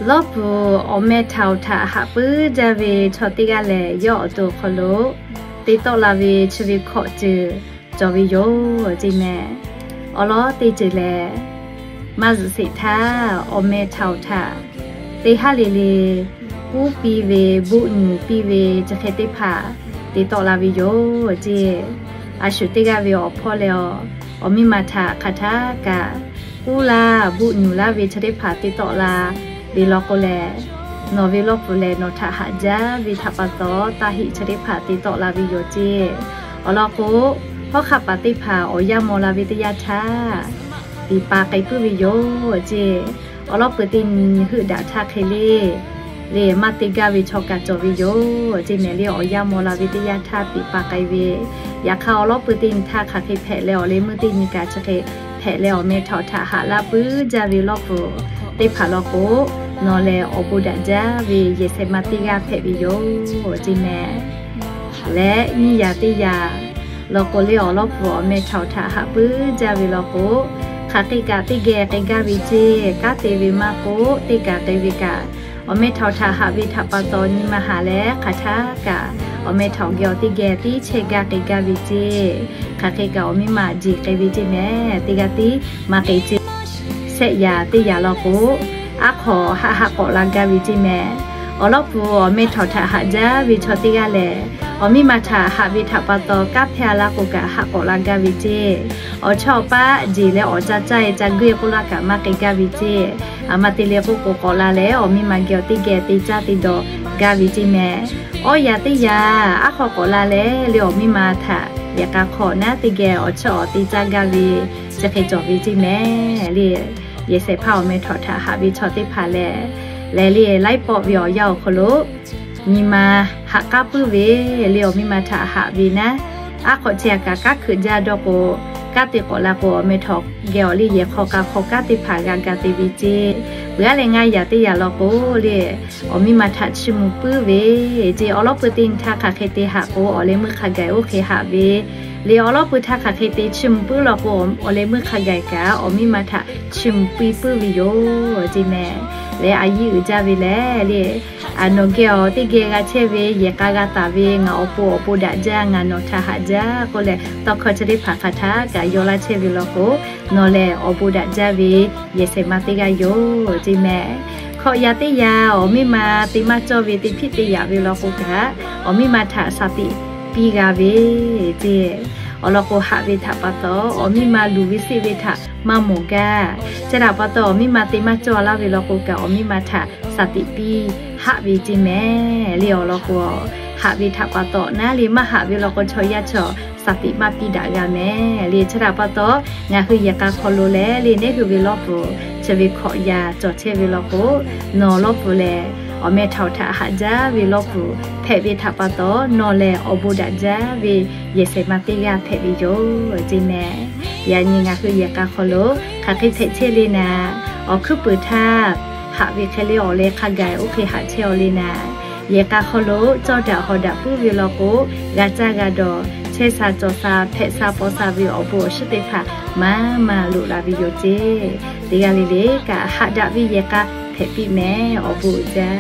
Lawˇ pfuhˍ awˬ meh htaꞈ awˬ htaꞈ haꞈ puiˉ jaˇ ve chaw teˇ g'aˇ lehˬ, yawˇ awˬ to awˬ hk'aw lo te tawˆ la ve chi ve hkawꞈ ceuˬ cawˬ ve yoˬ ceˇ mehˍ. Awˬ lawn teˇ ceuˬ lehˬ, maˇ zuhꞈ sheˍ htaˇ awˬ meh htaꞈ awˬ htaꞈ teˇ haˉ le le kuˉ piˇ ve, buˆ nyuˬ piˇ ve chi hk'e teˇ hpaˍ te tawˆ la ve yoˬ ceˇ. A shu teˇ g'aˇ ve awˬ hpawˇ leh awˬ, awˬ miˇ ma htaꞈ hk'aˬ htaˇ kaꞈ kuˉ laˇ buˆ nyuˬ laˇ ve chi teˇ hpaˍ te tawˆ la ve law k'o lehˬ, nawˬ ve lawˇ pfuhˍ lehˬ nawˬ htaꞈ haꞈ jaˇ ve htaꞈ pa taw, taˇ heˆ chi teˇ hpaˍ te tawˆ la ve yoˬ ceˇ. Awˬ lawn k'o, hawˉ hk'aˆ paˍ teˇ hpaˍ awˬ yanˇ maw la ve teˇ yanˇ htaˇ, piˍ pa k'ai puiˉ ve yoˬ ceˇ. Awˬ lawn peuˬ teˇ nyi heuˆ daꞈ htaˇ hk'e le, le maˇ te gaˇ ve chaw kaꞈ cawˬ ve yoˬ ceˇ mehˍ. Le awˬ yanˇ maw la ve teˇ yanˇ htaˇ piˍ pa k'ai ve, yaꞈ hk'aˇ awˬ lawn peuˬ teˇ nyi htaˇ hk'aˬ hk'e hpehꞈ leh awˬ leh meuˇ teˇ nyi kaꞈ chi hk'e hpehꞈ leh awˬ meh htaꞈ awˬ htaꞈ haꞈ laˇ puiˉ jaˇ ve lawˇ pfuhˍ teˇ hpaˍ law k'o, nawˬ lehˬ awˬ bon daꞈ jaˇ ve yehˬ shehˍ ma teˇ g'aˇ hpehꞈ ve yoˬ ceˇ mehˍ. Leh nyiˇ yaꞈ teˇ yaꞈ law k'o le, awˬ lawˇ pfuhˍ awˬ meh htaꞈ awˬ htaꞈ haꞈ puiˉ jaˇ ve law k'o, hk'aˬ hk'e kaꞈ teˇ geh k'ai gaˇ ve ceˇ. Kanˉ te ve maˇ k'oˆ, teˇ kaꞈ k'ai ve kaꞈ, awˬ meh htaꞈ awˬ htaꞈ haꞈ ve htaꞈ pa taw nyi ma haꞈ leh hk'aˬ htaˇ kaꞈ awˬ meh htaꞈ awˬ geh awˬ teˇ geh tiˉ chehˇ gaˇ k'ai gaˇ ve ceˇ. Hk'aˬ hk'e kaꞈ awˬ miˇ ma jeˬ k'ai ve ceˇ mehˍ. Teˇ g'aˇ tiˉ maˇ k'ai ceˇ. Shehˆ yaꞈ teˇ yaꞈ law k'o, aˉ hk'awꞈ haˆ haˆ k'awꞈ la gaˇ ve ceˇ mehˍ. Awˬ lawˇ pfuhˍ awˬ meh htaꞈ awˬ htaꞈ haꞈ jaˇ ve chaw teˇ g'aˇ lehˬ, awˬ miˇ ma htaꞈ haꞈ ve htaꞈ pa taw kanˉ hpehˇ a laˇ k'o kaꞈ haˆ k'awꞈ la gaˇ ve ceˇ. Awˬ chawˇ awˬ paˆ jeˬ leh awˬ ca caˇ e ca guˇ e k'oˆ laˇ kaꞈ maˇ k'ai gaˇ ve ceˇ. Aˬ ma te le k'oˆ k'o k'awꞈ la leh awˬ miˇ ma geh awˬ teˇ geh te caˇ te dawˬ gaˇ ve ceˇ mehˍ. Awˇ yaꞈ teˇ yaꞈ aˉ hk'awꞈ k'awꞈ la leh le awˬ miˇ ma htaꞈ yehˬ k'a hk'aw naˉ teˇ geh awˬ chawˇ awˬ te caˇ gaˇ ve chi hk'e cawˬ ve ceˇ mehˍ. Le yehˬ shehˍ hpaˇ awˬ meh htaꞈ awˬ htaꞈ haꞈ ve chaw teˇ hpaˍ lehˬ, lehˬ le laiˉ pawˆ ve awˬ yanˇ awˬ hk'aw lo nyi ma haꞈ k'aˉ puiˉ ve le awˬ miˇ ma htaꞈ haꞈ ve naˉ, aˉ hk'awꞈ chi a kaꞈ kanˉ hkeuꞈ jaˇ dawˇ k'o, kanˉ te k'awꞈ la k'o awˬ meh htaꞈ geh awˬ le yehˬ hk'aw k'a hk'aw kanˉ teˇ hpaˍ g'a ga te ve ceˇ. Peuˬ aˉ leh ngaˇ yaꞈ teˇ yaꞈ law k'o le, awˬ miˇ ma htaꞈ chiˇ mvuh puiˉ ve ceˇ. Awˬ lawˉ peuˬ teˇ nyi htaˇ hk'aˬ hk'e te haꞈ k'o awˬ leh meuˇ hk'a gaˬ oˇ hk'e haꞈ ve le. Awˬ lawˉ peuˬ htaˇ hk'aˬ hk'e te chiˇ mvuh puiˉ law k'o, awˬ leh meuˇ hk'a gaˬ kaꞈ awˬ miˇ ma htaꞈ chiˇ mvuh piˇ puiˉ ve yoˬ ceˇ mehˍ. Leh a yiˇ uiˍ jaˇ ve lehˬ le, aˬ nawˬ geh awˬ teˇ geh g'a chehˇ ve yehˬ k'a g'a taˍ ve ngaˬ awˬ pon awˬ bon daꞈ jaˇ, ngaˬ nawˬ htaꞈ haꞈ jaˇ k'oˆ leh tawˇ hkawˇ chi teˇ hpaˍ hk'aˬ htaˇ kaꞈ yaw laˇ chehˇ ve law k'o, nawˬ lehˬ awˬ bon daꞈ jaˇ ve yehˬ shehˍ ma teˇ g'aˇ yoˬ ceˇ mehˍ. Hkawꞈ yaꞈ teˇ yaꞈ awˬ miˇ ma te maˇ cawˇ ve teˇ hpiˆ teˇ yaꞈ ve law k'o kaꞈ, awˬ miˇ ma htaꞈ shaˍ tiꞈ piˇ g'a ve ceˇ. Awˬ lawn k'o haꞈ ve htaꞈ pa taw awˬ miˇ ma luˬ ve seˆ ve htaꞈ maˇ mawˬ gaˇ. Chi htaꞈ pa taw awˬ miˇ ma te maˇ cawˇ laˇ ve law k'o kaꞈ awˬ miˇ ma htaꞈ shaˍ tiꞈ piˇ haꞈ ve ceˇ mehˍ. Le awˬ lawn k'o, haꞈ ve htaꞈ pa taw naˉ le maˇ haꞈ ve law k'o chaw yaˇ chaw shaˍ tiꞈ maˇ piˇ daꞈ g'a mehˍ. Le chi htaꞈ pa taw ngaˬ hui yehˬ k'a hk'aw lo leh le neˉ hui ve lawˇ pfuhˍ chi ve hkawꞈ yaꞈ cawˬ chehˇ ve law k'o, nawˬ lawˇ pfuhˍ lehˬ awˬ meh htaꞈ awˬ htaꞈ haꞈ jaˇ ve lawˇ pfuhˍ hpehꞈ ve htaꞈ pa taw nawˬ lehˬ awˬ bon daꞈ jaˇ ve yehˬ shehˍ ma teˇ g'aˇ hpehꞈ ve yoˬ ceˇ mehˍ. Yaꞈ nyi ngaˬ hui yehˬ k'a hk'aw lo hk'aˬ hk'e hpehꞈ chehˇ le naˍ, awˬ hkuiˉ puiˍ htaˇ haꞈ ve hk'e le awˬ leh hk'a gaˬ oˇ hk'e haꞈ chehˇ aw le naˍ, yehˬ k'a hk'aw lo cawˇ daꞈ hawˍ daꞈ puiˉ ve law k'o, g'a caˇ g'a dawˬ, chehˇ sha cawˬ sha hpehꞈ sha paw sha ve awˬ bon awˬ shiˉ teˇ hpaˍ maˇ maˇ loꞈ la ve yoˬ ceˇ. Teˇ g'aˇ le le kaꞈ haꞈ daꞈ ve yehˬ k'a hpehꞈ piˇ mehˍ. Awˬ bon uiˍ jaˇ.